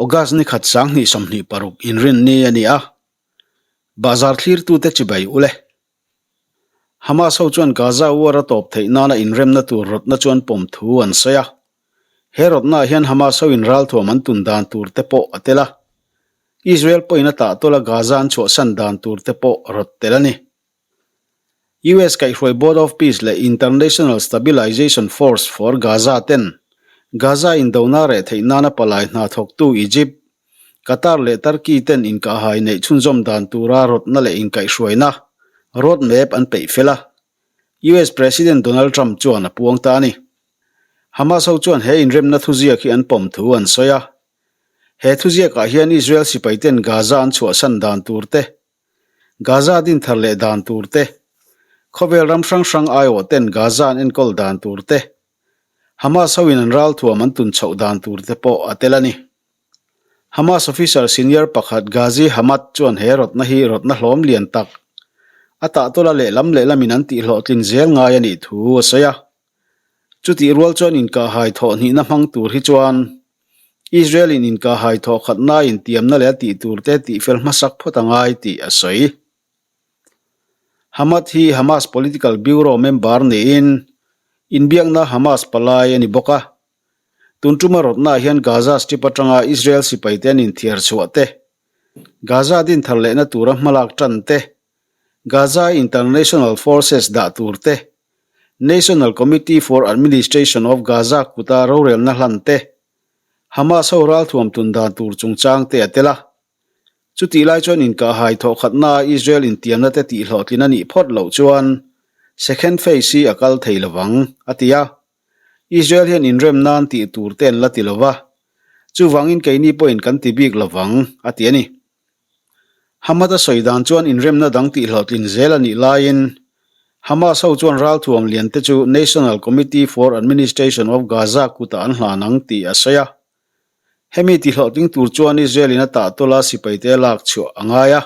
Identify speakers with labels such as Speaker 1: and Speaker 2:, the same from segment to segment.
Speaker 1: August ni khat 2026 inrinni a ni a, Bahzar thlirtute chibai ule. Hamas ho chuan Gaza war a tawp theih nana inremna tur rawtna chuan pawm thu an sawi a. He rawtnaah hian Hamas ho in ralthuam an tun dan tur te pawh a tel a. Israel pawhin a tahtawla Gaza an chhuahsan dan tur te pawh rawt tel a ni. US kaihhruai Board of Peace leh International Stabilization Force for Gaza ten Gaza indona reh theih nana palai hna thawktu Egypt, Qatar leh Turkey ten inkahhai neih chhunzawm dan tura rawtna leh inkaihhruaina, road map, an peih fel a, US President Donald Trump chuan a puang ta a ni. Hamas ho chuan he inremna thuziak hi an pawm thu an sawi a. He thuziakah hian Israel sipaiten Gaza an chhuahsan dan tur te, Gaza din thar leh dan tur te, khawvel ram hrang hrang aiawh ten Gaza an enkawl dan tur te, Hamas hoin an ralthuam an tun chhoh dan tur te pawh a tel a ni. Hamas officer senior pakhat Ghazi Hamad chuan he rawtna hi rawtna hlawm lian tak, a tahtawla lehlam lehlamin an tihhlawhtlin zel ngai a nih thu a sawi a. Chutih rual chuan inkahhai thawh hnihna hmang tur hi chuan Israel-in inkahhai thawh khatna intiamna leh a tih turte tihfel hmasak phawt a ngai tih a sawi. Hamad hi Hamas Political Bureau member niin inbiakna Hamas palai a ni bawk a. Tun tuma rawtnaah hian Gaza Strip atanga Israel sipaite an inthiar chhuah te, Gaza dinthar lehna tura hmalak tan te, Gaza International Forces dah tur te, National Committee for Administration of Gaza kuta rorelna hlan te, Hamas ho ralthuam tun dan tur chungchang te a tel a. Chutih lai chuan inkahhai thawhkhatnaa Israel intiamna te tihhlawhtlin a nih phawt loh chuan second phase hi a kal thei lovang, a ti a. Israel hian inrem nan tih tur te an la ti lova, chuvangin keini pawhin kan ti bik lovang, a ti a ni. Hamad a sawi dan chuan inremna dang tihhlawhtlin zel a nih laiin Hamas ho chuan ralthuam lian te chu National Committee for Administration of Gaza kutah an hlan ang tih a sawi a. Hemi tihhlawhtling tur chuan Israel in a tahtawla sipaite a lak chhuah a ngai a.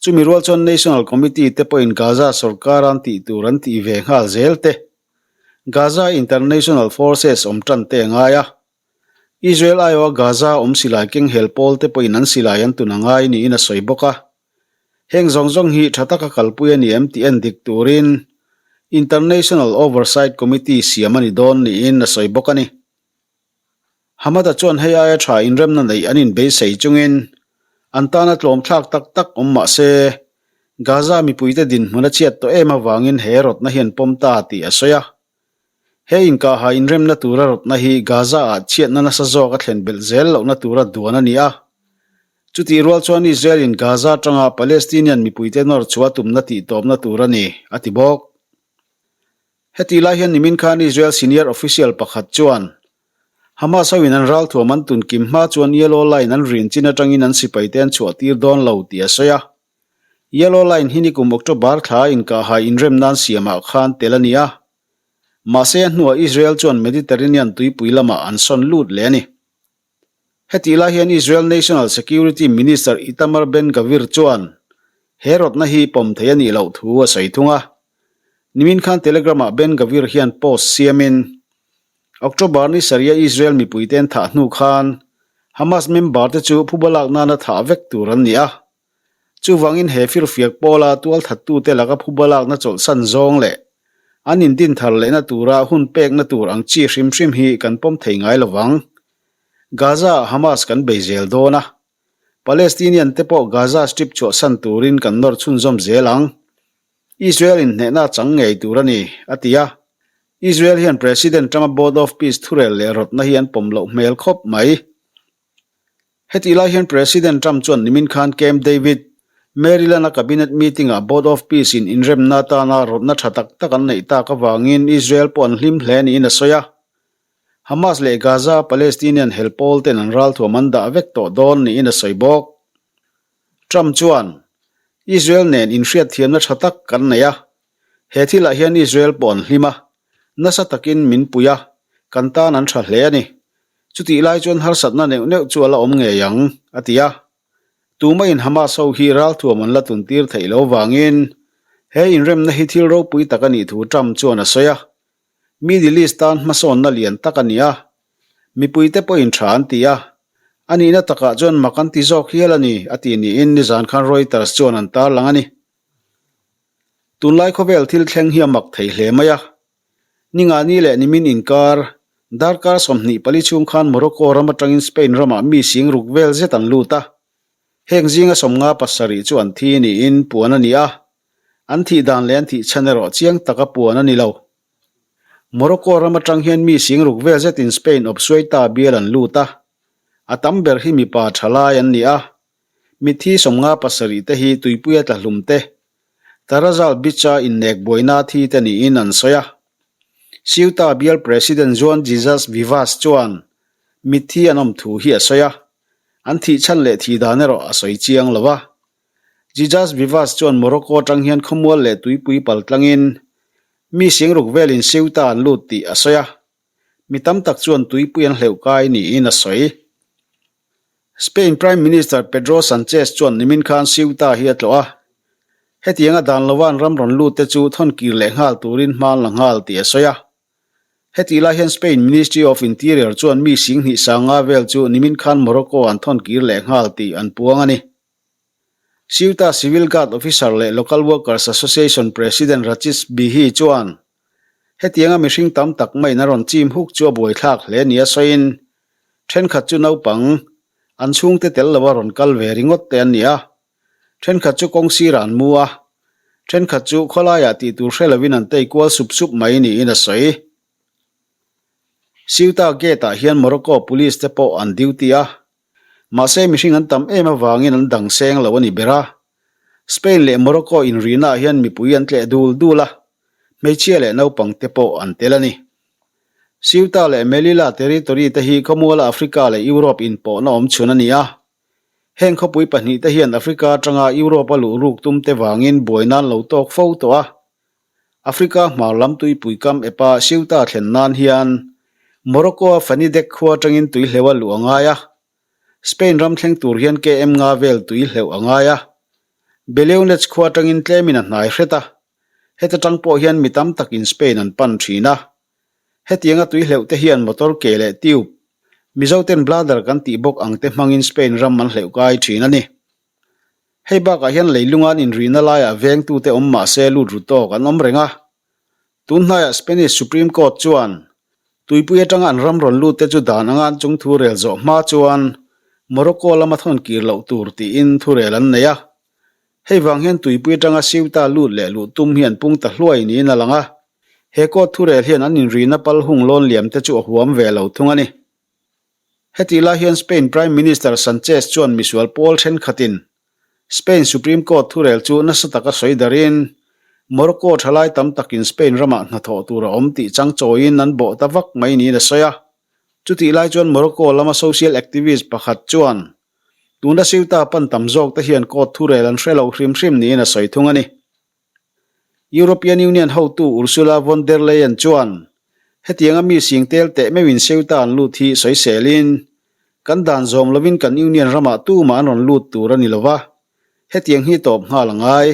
Speaker 1: Chumi rual chuan National Committee te pawhin Gaza sorkar an tih tur an tih ve nghal zel te, Gaza International Forces awm tan te a ngai a. Israel aiawha Gaza awm silai keng hel pawl te pawhin an silai an tun a ngai niin a sawi bawk a. Heng zawng zawng hi tha taka kalpui a ni em tih en dik turin International Oversight Committee siam a ni dawn niin a sawi bawk a ni. Hamad-a chuan hei aia tha inremna neih an inbeisei chungin an tana tlawmthlak tak tak awm mah se Gaza mipuite dinhmun a chhiat tawh em avangin he rawtna hian pawm ta tih a sawi a. He inkahha inremna tura rawtna hi Gaza-ah chhiatna nasa zawk a thlen belh zel lohna tura duan a ni a. Chutih rual chuan Israel-in Gaza atanga Palestinian mipuite nawr chhuah tumna tihtawpna tur a ni, a ti bawk. Hetih lai hian nimin khan Israel senior official pakhat chuan Hamas hoin an ralthuam an tun kim hma chuan Yellow Line an rin chin atangin an sipaite an chhuah tir dawn lo tih a sawi a. Yellow Line hi nikum October thla inkahhai inrem nan siamah khan tel a ni a. Mahse a hnuah Israel chuan Mediterranean tuipui lamah an sawn lut leh a ni. Hetih lai hian Israel National Security Minister Itamar Ben-Gvir chuan he rawtna hi pawm thei a nih loh thu a sawi thung a. Nimin khan Telegram-ah Ben-Gvir hian post siamin, October ni sarih a Israel mipuite an thah hnu khan Hamas member te chu phuba lak nana thah vek tur an ni a. Chuvangin he firfiak pawla tualthattute laka phuba lakna chawlhsan zawng leh an indin thar lehna tura hun pekna tur ang chi hrim hrim hi kan pawm thei ngai lo vang. Gaza-ah Hamas kan bei zel dawn a, Palestinian te pawh Gaza Strip chhuahsan turin kan nawr chhunzawm zel ang. Israel in hnehna a chang ngei tur a ni, a ti a. Israel hian President Trump-a Board of Peace thurel leh rawtna hi an pawm loh hmel khawp mai. Hetih lai hian President Trump chuan nimin khan Camp David, Maryland-a cabinet meeting-ah Board of Peace in inremna atana rawtna tha tak tak an neih tak avangin Israel pawh an hlim hle niin a sawi a. Hamas leh Gaza Palestinian hel pawl ten an ralthuam an dah vek tawh dawn niin a sawi bawk. Trump chuan, Israel nen inhriatthiamna tha tak kan nei a, he thilah hian Israel pawh an hlim a, nasa takin min pui a, kan tan an tha hle a ni. Chutih lai chuan harsatna neuh neuh chu a la awm ngei ang, a ti a. Tumahin Hamas ho hi ralthuam an la tuntir theih lo vangin he inremna hi thil ropui tak a nih thu Trump chuan a sawi a. Middle East tan hmasawnna lian tak a ni a, mipuite pawhin tha an ti a. A nihna takah chuan mak an ti zawk hial a ni, a ti niin nizan khan Reuters chuan an tarlang a ni. Tunlai khawvel thil thleng hi a mak thei hle mai a. Ningani leh nimin inkar, darkar 24 chhung khan Morocco ram atangin Spain ramah mi sing ruk vel zet an lut a. Heng zinga 57 chu an thi niin puan a ni a. An thih dan leh an thih chhan erawh chiang taka puan a ni lo. Morocco ram atang hian mi sing ruk vel zetin Spain awp Ceuta bial an lut a. A tam ber hi mipa tha lai an ni a. Mitthi 57 te hi tuipuia tla hlum te, Tarajal Beach-a innek buaina thi te niin an sawi a. Ceuta bial President Juan Jesus Vivas chuan mitthi an awm thu hi a sawi a. An thih chhan leh thih dan erawh a sawi chiang lo a. Jesus Vivas chuan Morocco atang hian khawmual leh tuipui pal tlangin mi singruk velin Ceuta an lut tih a sawi a. Mi tam tak chuan tuipui an hleuh kai niin a sawi. Spain Prime Minister Pedro Sanchez chuan nimin khan Ceuta hi a tlawh a. Hetianga dan lova an ram rawn lut te chu thawn kir leh nghal turin hma an la nghal tih a sawi a. Hetih lai hian Spain Ministry of Interior chuan mi singhnih sanga vel chu nimin khan Morocco an thawn kir leh nghal tih an puang a ni. Ceuta Civil Guard Officer leh Local Workers Association President Rachid Bihi chuan hetianga mihring tam tak maiin a rawn chim huk chu a buaithlak hle nia sawiin thenkhat chu naupang an chhungte tel lova rawn kal ve ringawt te an ni a, thenkhat chu kawng sirah an mu a, thenkhat chu khawlaiah tih tur hre lovin an tei kual sup sup mai niin a sawi. Ceuta Gate-ah hian Morocco Police te pawh an duty a, Mahse mihring an tam em avangin an dang seng lo a ni ber a. Spain leh Morocco inrihnaah hian mipui an tleh dul dul a, hmeichhia leh naupang te pawh an tel a ni. Ceuta leh Melilla territory te hi khawmuala Africa leh Europe inpawhna awm chhun a ni a. Heng khawpui pahnihte hian Africa atanga Europe a luh ruk tum te vangin buaina an lo tawk fo tawh a. Africa hmar lam tuipui kam epa Ceuta thlen nan hian Morocco-a Fnideq khua atangin tui hleuh a luh a ngai a. Spain ram thleng tur hian KM nga vel tui hleuh a ngai a. Beleunec khua atangin tlemin a hnai hret a. Heta tang pawh hian mi tam takin Spain an pan thin a. Hetianga tui hleuh te hian motor ke leh tube, Mizoten bladder kan tih bawk ang te hmangin Spain ram an hleuh kai thin a ni. Hei bakah hian leilunga an inrihna laiah vengtute awm mah se lut ru tawk an awm reng a. Tun hnaiah Spanish Supreme Court chuan tuipui atanga an ram rawn lutte chu dan anga an chung thu rel zawh hma chuan Morocco lama thawn kir loh tur tiin thurel an nei a. Hei vang hian tuipui atanga Ceuta lut leh luh tum hi an pung ta hluai niin a lang a. He court thurel hian an inrihna pal hung lawn liam te chu a huam ve lo thung a ni. Hetih lai hian Spain Prime Minister Sanchez chuan misual pawl thenkhatin Spain Supreme Court thurel chu nasa taka sawi darin Morocco thalai tam takin Spain ramah hnathawh tur a awm tih chang chawiin an bawh ta vak mai niin a sawi a. Chutih lai chuan Morocco lama social activist pakhat chuan tuna Ceuta pan tam zawk te hian court thurel an hre lo hrim hrim niin a sawi thung a ni. European Union hotu Ursula von der Leyen chuan hetianga mi sing tel teh meuhin Ceuta an lut hi sawiselin, Kan dan zawm lovin kan Union ramah tumah an rawn lut tur a ni lova, hetiang hi tawp nghal a ngai.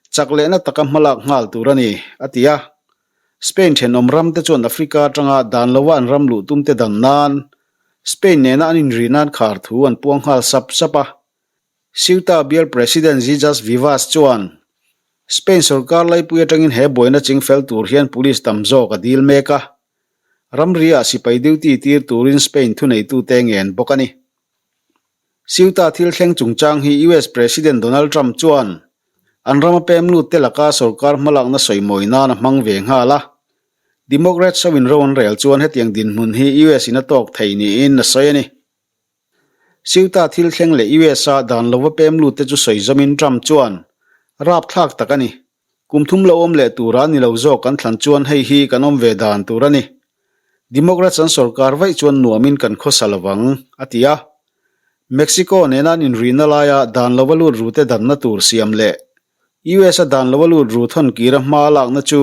Speaker 1: Chak lehna taka hmalak nghal tur a ni, a ti a. Spain thenawm ramte chuan Africa atanga dan lova an ram luh tumte dan nan Spain nena an inri nan khar thu an puang nghal sap sap a. Ceuta bial President Jesus Vivas chuan Spain sorkar laipui atangin he buaina chingfel tur hian police tam zawk a dil mek a, ramri-ah sipai duty tir turin Spain thuneitute ngen bawk a ni. Ceuta thil thleng chungchang hi US President Donald Trump chuan an rama pem lutte laka sorkar hmalakna sawimawi nan a hmang ve nghal a, Democrats ho in ro an rel chuan hetiang dinhmun hi US in a tawk thei niin a sawi a ni. Ceuta thil thleng leh US-a dan lova pem lut te chu sawi zawmin Trump chuan, Rapthlak tak a ni. Kum thum lo awm leh tura ni lo zawk kan thlan chuan hei hi kan awm ve dan tur a ni. Democrats an sorkar vaih chuan nuamin kan khawsa lovang, a ti a. Mexico nena an inrihna laia dan lova lut rute danna tur siam leh US-a dan lova lut ru thawn kira hma lakna chu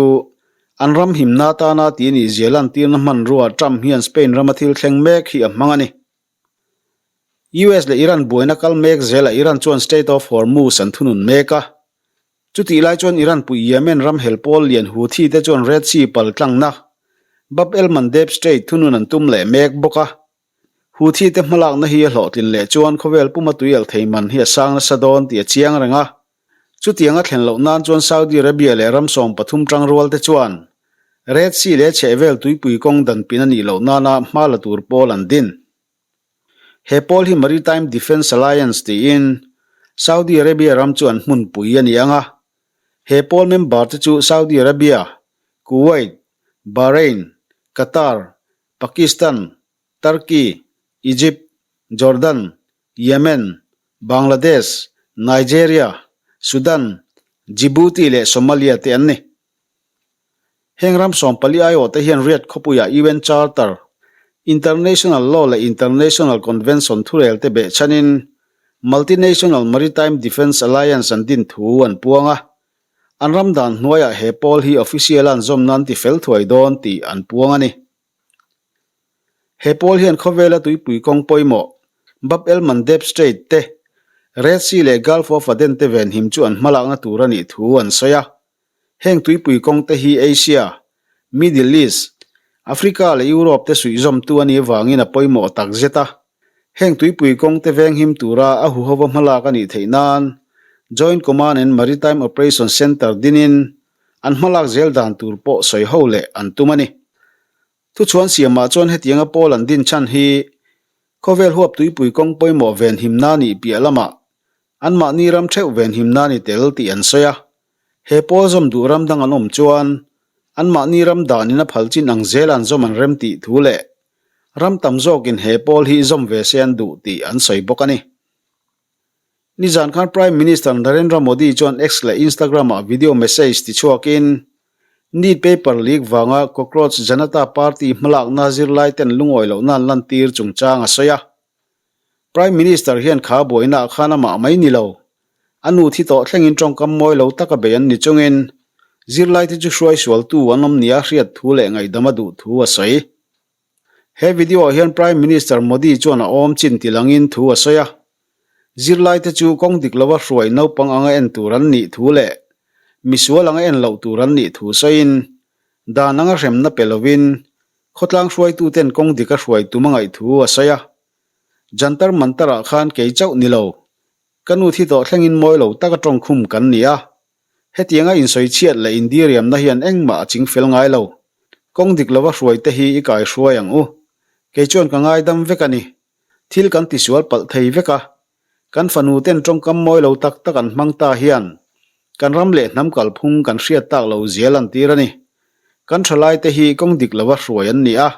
Speaker 1: an ram himna atana ti a nih zia lantirna hmanrua Trump hian Spain rama thil thleng mek hi a hmang a ni. US leh Iran buaina kal mek zelah Iran chuan Strait of Hormuz an thunun mek a. Chutih lai chuan Iran pui Yemen ram hel pawl lian Houthi te chuan Red Sea pal tlangna Bab el Mandeb Strait thunun an tum leh mek bawk a. Houthi te hmalakna hi a hlawhtlin leh chuan khawvel puma tuial thei man hi a sang nasa dawn tih a chiang reng a. Chutiang a thlen loh nan chuan Saudi Arabia leh ram 13 tangrual te chuan Red Sea leh chhehvel tuipui kawng danpin a nih loh nana hma la tur pawl an din. He pawl hi Maritime Defence Alliance tiin Saudi Arabia ram chu an hmunpui a ni ang a. He pawl member te chu Saudi Arabia, Kuwait, Bahrain, Qatar, Pakistan, Turkey, Egypt, Jordan, Yemen, Bangladesh, Nigeria, Sudan, Djibouti leh Somalia te an ni. Heng ram 14 aiawh te hian Riyadh khawpuiah UN Charter, International Law leh International Convention thurel te behchhanin Multinational Maritime Defence Alliance an din thu an puang a. An ram dan hnuaiah he pawl hi official a an zawm nan ti fel thuai dawn tih an puang a ni. He pawl hian khawvela tuipui kawng pawimawh, Bab el Mandeb Strait te, Red Sea leh Gulf of Aden te venhim chu an hmalakna tur a nih thu an sawi a. Heng tuipui kawng te hi Asia, Middle East, Africa leh Europe te suihzawmtu a nih avangin a pawimawh takzet a. Heng tuipui kawng te venghim tura a huhova hmalak a nih theih nan Joint Command and Maritime Operation Centre dinin an hmalak zel dan tur pawh sawi ho leh an tum a ni. Thuchhuan siamah chuan hetianga pawl an din chhan hi khawvel huap tuipui kawng pawimawh venhimna nih piah lamah anmahni ram theuh venhimna ni tel tih an sawi a. He pawl zawm duh ram dang an awm chuan anmahni ram danin a phal chin ang zel an zawm an rem tih thu leh ram tam zawkin he pawl hi zawm ve se an duh tih an sawi bawk a ni. Nizan khan Prime Minister Narendra Modi chuan X leh Instagram-ah video message tichhuakin, NEET paper leak vanga Cockroach Janata Party hmalakna zirlaiten lungawi lohna an lantir chungchang a sawi a. Prime Minister hian kha buainaah khan amah mai ni lo, a nu thi tawh thlengin tawngkam mawi lo taka bei an ni chungin zirlaite chu hruai sualtu an awm nia hriat thu leh ngaihdam a duh thu a sawi. He video-ah hian Prime Minister Modi chuan a awm chin ti langin thu a sawi a. Zirlaite chu kawng dik lova hruai naupang anga en tur an nih thu leh misual anga en loh tur an nih thu sawiin, dan anga hremna pe lovin khawtlang hruaituten kawng dik a hruai tum a ngaih thu a sawi a. Jantar Mantar-ah khan kei chauh ni lo, ka nu thi tawh thlengin mawi lo taka tawngkhum kan ni a. Hetianga insawichhiat leh indiriamna hian engmah a ching fel ngai lo. Kawng dik lova hruai te hi i kai hruai ang u. Kei chuan ka ngaidam vek a ni. Thil kan tisual palh thei vek a. Kan fanu ten tawngkam mawi lo tak tak an hmang ta hian kan ram leh hnam kalphung kan hriat tak lo zial an tir a ni. Kan thalai te hi kawng dik lova hruai an ni a.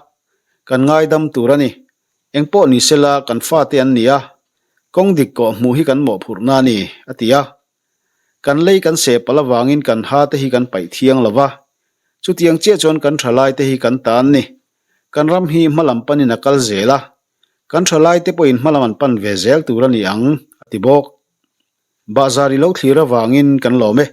Speaker 1: Kan ngaidam tur a ni. Engpawh ni sela kan fate an ni a. Kawng dik kawh hmuh hi kan mawhphurhna a ni, a ti a. Kan lei kan seh palh avangin kan ha te hi kan paih thiang lo va, chutiang chiah chuan kan thalai te hi kan ta an ni. Kan ram hi hmalam panin a kal zel a, kan thalai te pawhin hmalam an pan ve zel tur a ni ang, a ti bawk. Bahzar i lo thlir avangin kan lawm e.